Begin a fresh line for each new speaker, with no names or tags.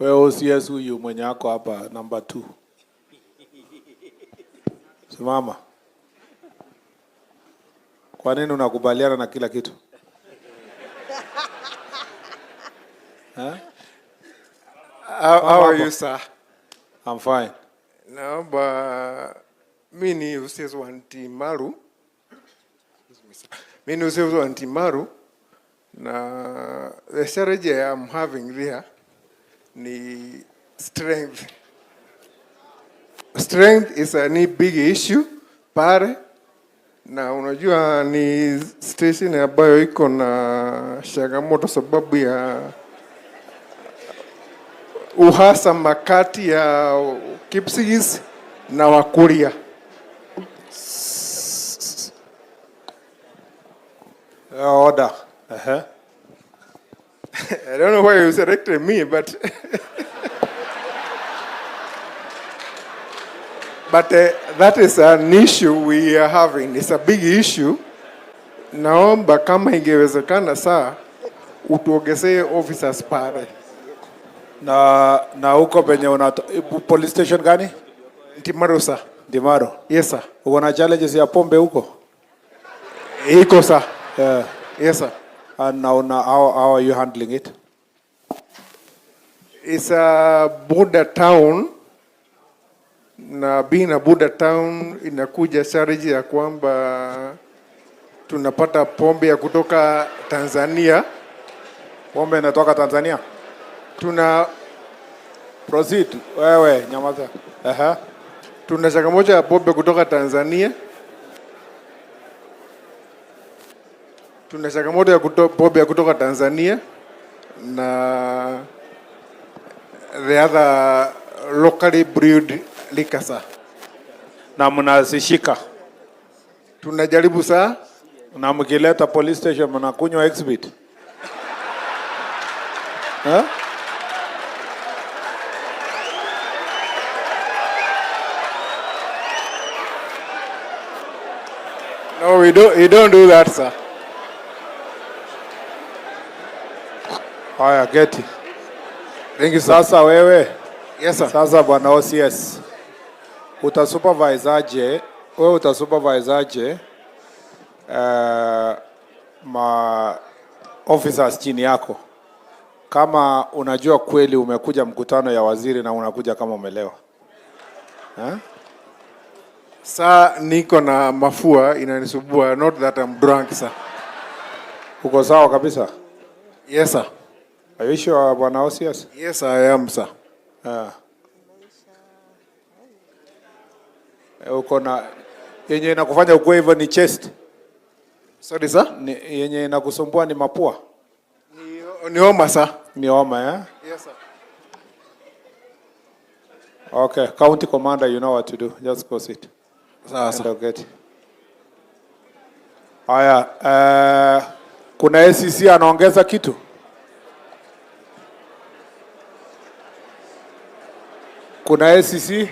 Wewe OCS huyu mwenye ako hapa number 2. Simama. Kwa nini unakubaliana na kila kitu? Huh?
How are you, sir?
I'm fine.
Naomba mi ni OCS wa Ntimaru. Mi ni OCS wa Ntimaru na the challenge I am having there ni strength. Strength is a ni big issue pale, na unajua ni station ambayo iko na changamoto sababu ya uhasama kati ya Kipsigis na Wakuria.
Order. Uh-huh.
I don't know why you selected me, but but that is an issue we are having. It's a big issue. Naomba kama ingewezekana saa utuongezee officers pale.
Na huko penye una police station gani?
Ntimaru, sir.
Ntimaru.
Yes, sir.
Uko na challenges ya pombe huko?
Iko, sir.
Yeah.
Yes, sir.
And now how are you handling it?
It's a border town, na being a border town inakuja challenge ya kwamba tunapata pombe ya kutoka Tanzania.
Pombe inatoka Tanzania?
Tuna
Proceed. Wewe nyamaza. Aha.
Tuna changamoto ya pombe kutoka Tanzania. Tuna changamoto ya pombe ya kutoka Tanzania na the other locally brewed liquor, sir.
Na mnazishika?
Tunajaribu saa.
Na mkileta police station mnakunywa exhibit? Huh?
No, we don't do that, sir.
Haya, geti.
Thank you, sir.
Sasa wewe.
Yes, sir.
Sasa bwana OCS, utasupervise aje? Wewe utasupervise aje ma officers chini yako kama unajua kweli umekuja mkutano ya waziri na unakuja kama umelewa? Eh?
Sir, niko na mafua inanisumbua, not that I'm drunk, sir.
Uko sawa kabisa?
Yes, sir.
Are you sure, bwana OCS?
Yes, I am, sir.
Uko na yenye inakufanya ukue hivyo ni chest?
Sorry, sir?
Ni, yenye inakusumbua ni mapua?
Ni homa, sir.
Ni homa, eh?
Yes, sir.
Okay, county commander, you know what to do. Just go sit.
Sawa, sir.
Get. Haya, kuna ACC anaongeza kitu? Kuna ACC?